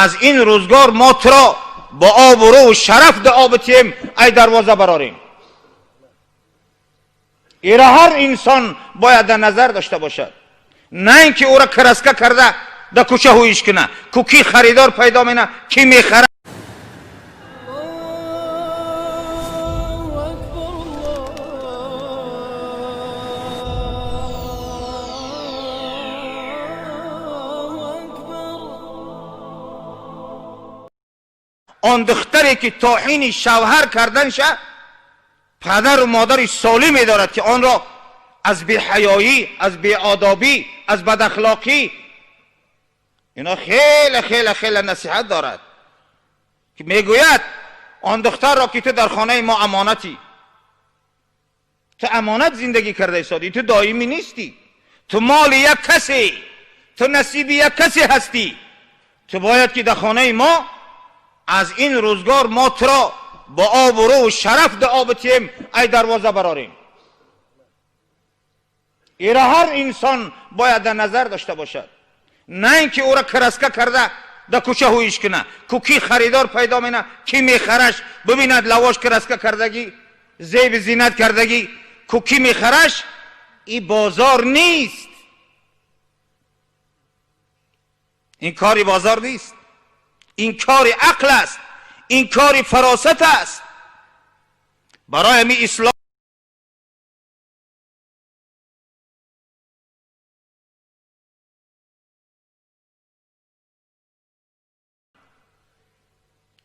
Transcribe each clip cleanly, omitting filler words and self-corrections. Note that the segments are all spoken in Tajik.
Аз ин рӯзгор мо туро бо обрӯ ва шараф дуо битием, ай дарвоза барорем. Ира ҳар инсон бояд дар назар дошта бошад, на ин ки ӯро краска карда дар кӯча ҳуиш куна, ку ки харидор пайдо мена, ки мехара. الله أكبر الله أكبر. Он духтаре ки то ҳини шавҳар карданша падару модари солиме дорад, ки онро аз беҳаёӣ, аз беодобӣ, аз бадахлоқӣ ино хеле хеле хеле насиҳат дорад, ки мегӯяд он духтарро ки ту дар хонаи мо амонатӣ, ту амонат зиндагӣ карда истодӣ, ту доимӣ нестӣ, ту моли як касе, ту насиби як касе ҳастӣ, ту бояд ки дар хонаи мо аз ин рӯзгор мо туро бо обрӯ ва шараф дуо битием, ай дарвоза барорем. Ира ҳар инсон бояд дар назар дошта бошад, на ин ки ӯро краска карда дар кӯча ҳуиш куна, ку ки харидор пайдо мена, ки мехараш, бибинад лавош краска кардагӣ, зеби зинат кардагӣ, ку ки мехараш. И бозор нест, ин кори бозор нест, ин кори ақл аст, ин кори фаросат аст. Барои ҳамин ислом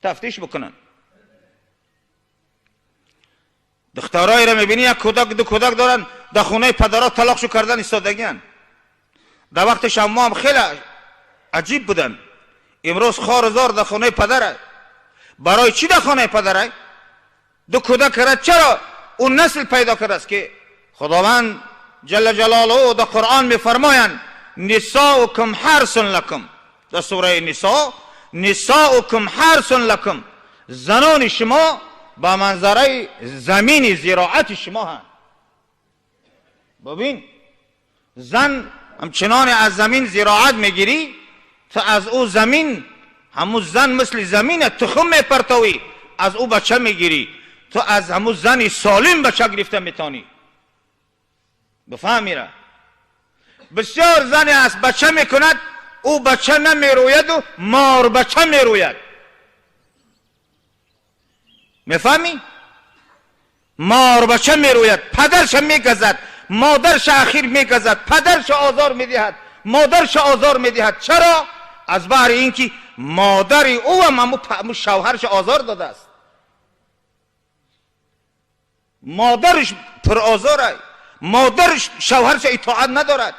тафтиш бикунанд. Духтароеро мебинӣ, як кӯдак, ду кӯдак доранд, дар хонаи падарҳо талоқшу кардан истодагианд. Дар вақти шамо ҳам хеле аҷиб буданд. Имрӯз хору зор дар хонаи падара. Барои чӣ дар хонаи падара ду кӯдак кард? Чаро ӯ насл пайдо кардааст, ки Худованд ҷалла ҷалолуҳу дар Қуръон мефармоянд: нисоукум ҳарсун лакум. Дар сураи Нисо: нисоукум ҳарсун лакум, занони шумо ба манзараи замини зироати шумо ҳанд. Бибин, зан ҳамчуноне аз замин зироат мегирӣ, ту аз ӯ замин, ҳамун зан мисли замина тухм мепартовӣ, аз ӯ бача мегирӣ. Ту аз ҳамун зани солим бача гирифта метавонӣ. Бифаҳмира, бисёр зане аст, бача мекунад, ӯ бача намерӯяду морбача мерӯяд. Мефаҳмӣ? Морбача мерӯяд, падарша мегазад, модарша ахир мегазад, падарша озор медиҳад, модарша озор медиҳад. Чаро? Аз баҳри ин ки модари ӯам ҳамун шавҳарша озор додааст, модараш пурозорай, модараш шавҳарша итоат надорад,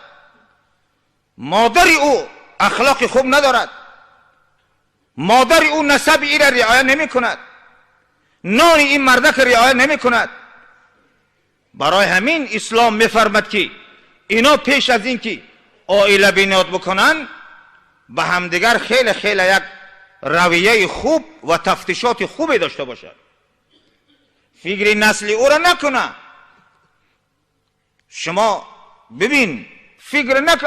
модари ӯ ахлоқи хуб надорад, модари ӯ насаби ира риоя намекунад, нони ин мардака риоя намекунад. Барои ҳамин ислом мефармад, ки ино пеш аз ин ки оила бинод бикунанд, ба ҳамдигар хеле хеле як равияи хуб ва тафтишоти хубе дошта бошад, фикри насли ӯро накуна. Шумо бибин, фикр нак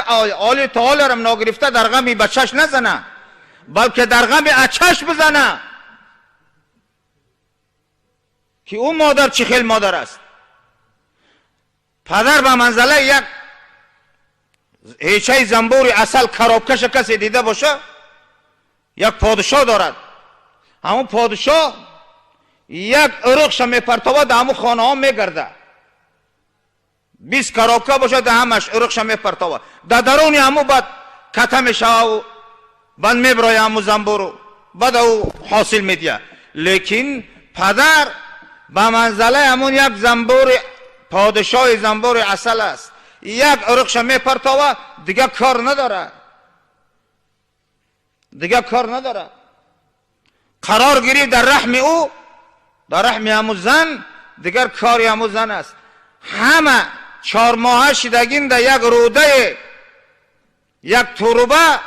оли таоларам ногирифта дар ғами бачаш назана, балки дар ғами ачаш бизана, ки ӯ модар чӣ хел модар аст. Падар ба манзалаи як ҳечаи занбури асал, коробкаша касе дида боша, як подшоҳ дорад, ҳамун подшоҳ як уруқша мепартовад, дар ҳамун хонаҳо мегарда, 20 коробка бошад, дар ҳамаш уруқша мепартовад, дар даруни ҳамун баъд ката мешававу баъд мебироя ҳамун занбуру, баъд ӯ ҳосил медиҳад. Лекин падар ба манзалаи ҳамун як занбури подшоҳи занбури асал аст, як уруқша мепартова, дигар кор надорад, дигар кор надорад. Қарор гирифт дар раҳми ӯ, дар раҳми ҳамун зан, дигар кори ҳамун зан аст. Ҳама чормоҳа шидагин дар як рӯдае, як туруба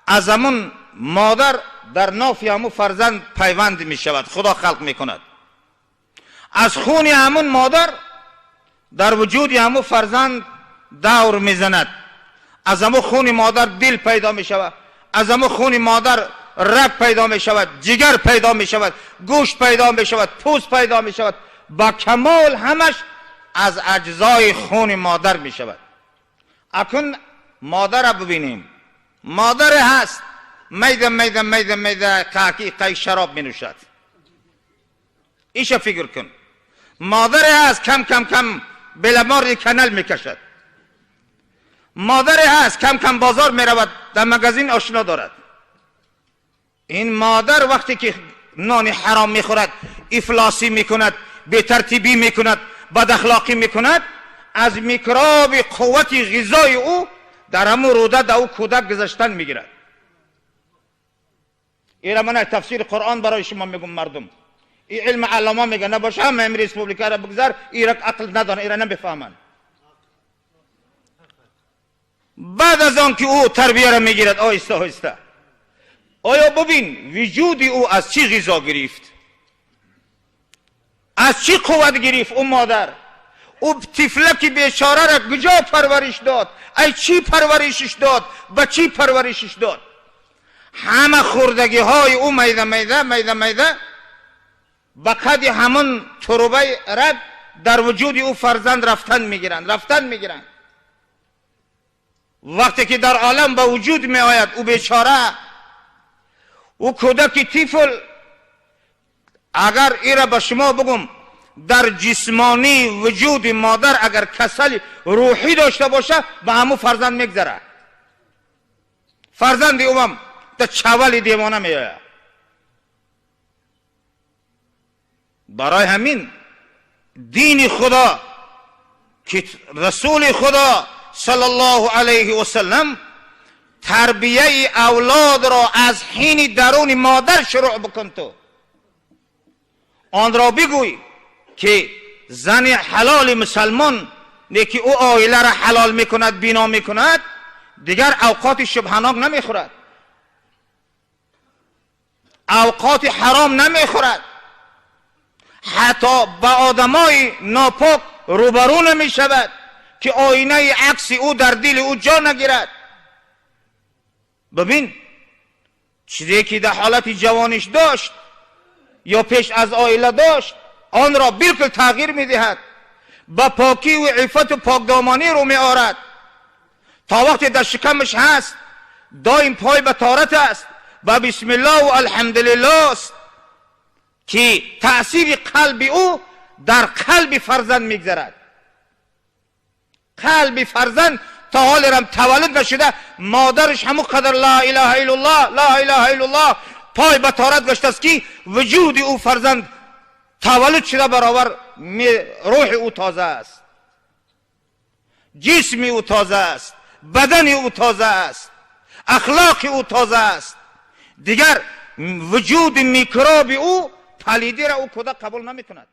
аз ҳамун модар дар нофи ҳамун фарзанд пайванд мешавад, Худо халқ мекунад. Аз хуни ҳамун модар дар вуҷуди ҳамун фарзанд давр мезанад, аз ҳамун хуни модар дил пайдо мешавад, аз ҳамун хуни модар رگ پیدا می شود، جگر پیدا می شود، گوشت پیدا می شود، پوست پیدا می شود، با کمال همش از اجزای خون مادر می شود. اکنون مادر را ببینیم، مادر هست میده میده میده میده قاکی قی شراب می نوشد. ایشا فکر کن، مادر هست کم کم کم بلمار کنل می کشد. مادر هست کم کم بازار می رود، در مگزین آشنا دارد. این مادر وقتی که نان حرام می خورد، افلاسی می کند، بی ترتیبی می کند، بد اخلاقی می کند، از میکروب قوت غذای او در همون روده در او کودک گذشتن می گیرد. ایره من تفسیر قرآن برای شما میگم مردم، این علم علما میگه نباشه همه امری رسپوبلیکا را بگذار، ایره عقل ندارن، ایره نمیفهمن. بعد از آن که او تربیه را میگیرد آهسته آهسته، آیا ببین وجود او از چی غذا گرفت، از چی قوت گرفت؟ او مادر او طفلک بیچاره را کجا پرورش داد؟ ای چی پرورشش داد؟ به چی پرورشش داد؟ همه خوردگی های او میده میده میده میده به قد همون تربه رگ در وجود او فرزند رفتن میگیرند، رفتن میگیرند. وقتی که در عالم به وجود می آید او بیچاره، او کودک طفل، اگر ایره به شما بگم در جسمانی وجود مادر اگر کسل روحی داشته باشه به همون فرزند میگذره. فرزند اوم تا چول دیوانه میآید. برای همین دین خدا که رسول خدا صلی الله علیه و سلم تربیه اولاد را از حین درون مادر شروع بکن. تو آن را بگوی که زن حلال مسلمان که او آیله را حلال میکند، بینا میکند، دیگر اوقات شبهناک نمیخورد، اوقات حرام نمیخورد، حتی به آدمای ناپاک روبرو نمیشود که آینه عکس او در دل او جا نگیرد. ببین چیزی که در حالت جوانش داشت یا پیش از آیله داشت آن را بالکل تغییر میدهد، با پاکی و عفت و پاکدامانی رو میآورد. تا وقتی در شکمش هست دایم پای به طارت است و بسم الله و الحمدلله است که تأثیر قلب او در قلب فرزند میگذرد. قلب فرزند تا حال رم تولد نشده مادرش همون قدر لا اله الا الله لا اله الا الله پای به طارت گشته است که وجود او فرزند تولد شده برابر روح او تازه است، جسم او تازه است، بدن او تازه است، اخلاق او تازه است. دیگر وجود میکروب او پلیدی را او کودک قبول نمی کند.